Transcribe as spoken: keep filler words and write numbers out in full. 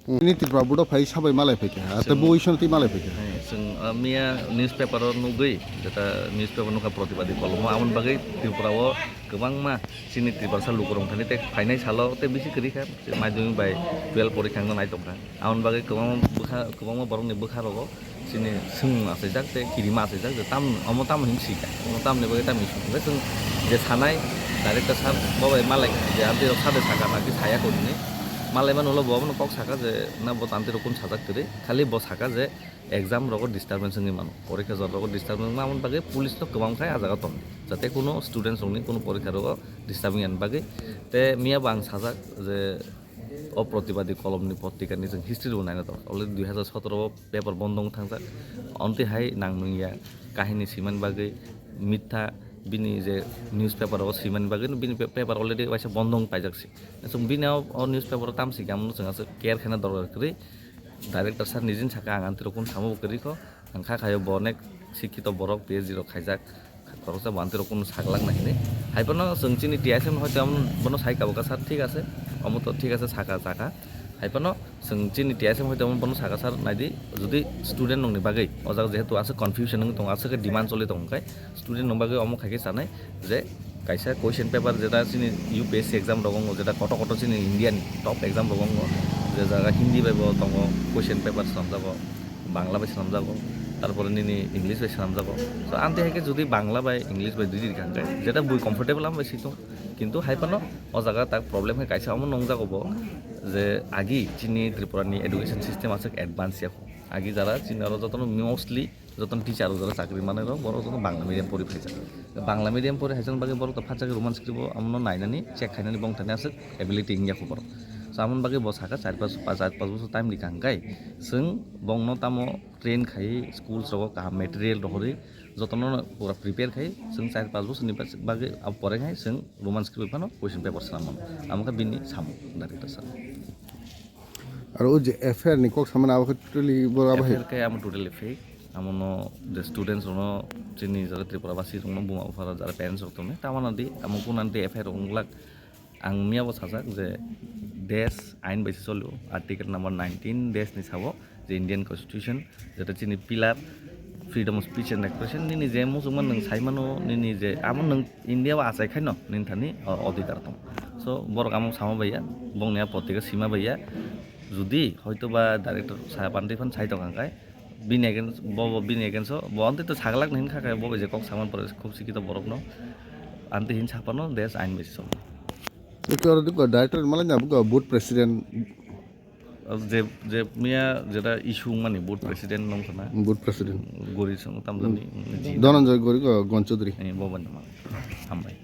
Nini Tripura board o phai sabai malai phaikha, ate Chwng- bo isano twi malai phaikha. Hai, chwng, ah, miya newspaper o nugwi, jeta newspaper nukha Pratibadi Kolom o, amoni bagwi Tripura o kwbangma chini Tiprasa lukurok thani tei phainai salo tei bisi kwrwi kha, madhyamik bai twelve porikha wngna nai tongkha. Amoni bagwi kwbangma bwkha, kwbangma borokni bwkha rogo chini swngmung achaijak tei kirima achaijak je tam, omo tamo hin sika, omo tamni bagwi tamo hin sika. Hwnkhe chwng je sanai director sir bo bai malai je amtwi rok sade saka naki saya kori hinwi malai mano ulo bo abono kok saka je na bo amtwi rok kun sajak kwrwi, khali bo saka je exam rogo disturbance wngwi mano, porikha jora rogo disturbance wngma, amoni bagwi police no kwbang khai ah jaga tong, jate kuno students rokni kuno porikha rogo disturbing yani bagwi. Te miya bo ang sajak je o Pratibadi Kolomni potrikani chwng history bo naina tong, already dui hazar sotoro o paper bondo wng thangjak, amtwi hai nang nung ya kahini swimani bagwi, mitha bini je newspaper o swimani bagwi bini pa-, paper already waisa bondo wng paijak si. Chwng bini o, o newspaper o tam sika, amno chwng aswk care khaina dorkar kwrwi. Director sir nijin saka ang amtwi rok kun samo bo kwrwi kho, ang kha khayo bo onek sikkito borok P H D rok khaijak, khoroksa bo amtwi rok kun saglak na hinwi. Hai phano chwng chini T S M hoito bono sai kabo kha sir, thik ase, omo to thik ase saka saka. Hai phano chwng chini T S M hoito bono saka sir, naidi jodi student rokni bagwi o jaga jehetu aswk confusion wng tongo, aswk khe demand choli tongo khai student rok bagwi omo khai khe sanai je kaisa question paper jeta chini U P S C exam rok wngo, jeta kotor kotor chini India ni top exam rok wngo, je jaga Hindi bai bo tongo question paper swnamjago, Bangla bai swnamjago, tarpore nini English bai swnamjago. So amtwi hai khe jodi Bangla bai English bai dui di kha hwnkhe jeta bui comfortable amo bai swi tong, kintu hai phano o jaga tak problem hai kaisa omo nungjago bo je agi chini Tripura ni education system aswk advance ya kho. Agi jara chini oro jotono mostly jotono teacher rok jara chakri manai rok borok jotono Bangla medium pori phaijak. Bangla medium pori haijak bagwi borok to phatjak Roman script o amono nainani check khainani bongthani aswk ability wngya kho borok. So amoni bagwi bo saka char pas, char pas bosor time rikha hwnkhe chwng bongno tamo train khai schools rogo kaham material rohorwi jotono pura prepare khai chwng char pas bosorni bagwi abo pore khai chwng Roman script phano question paper swnam mano. Amo khe bini samung director sir. Aro o je F I R ni kok samani abo khe totally bo abo hai. F I R khe amo totally fake. Amono je students rokno chini jara Tripura basi rokno buma buphara jara parents rok tongnai tamana di amo kunanti F I R rok wng glak. Ang miya bo sajak je desh ain bai se cholio, article number nineteen desh ni sabo je Indian constitution jeta chini pillar freedom of speech and expression, nini je muchungma nwng sai mano, nini je amo nwng India o achai khaino nini thani o-, odhikar tong. So borok amo sama baiya, bongni a potrika sima baiya, jodi hoito ba director sahab antwi phan sai tong kha khai, bini against, bo, bo bini against o bo antwi to saglak na hin kha khai, bo bai je kok saman pore khub sikito borok no antwi hin saphano desh ain bai se cholo. Eke oro dikko director malai na bugo board president. Je, je miya jeta issue wngmani board president nong khana. Board president. Gori song tamjani. Dhananjay Gori go Gon Chaudhary. Eh, bo bani ma. Hambai.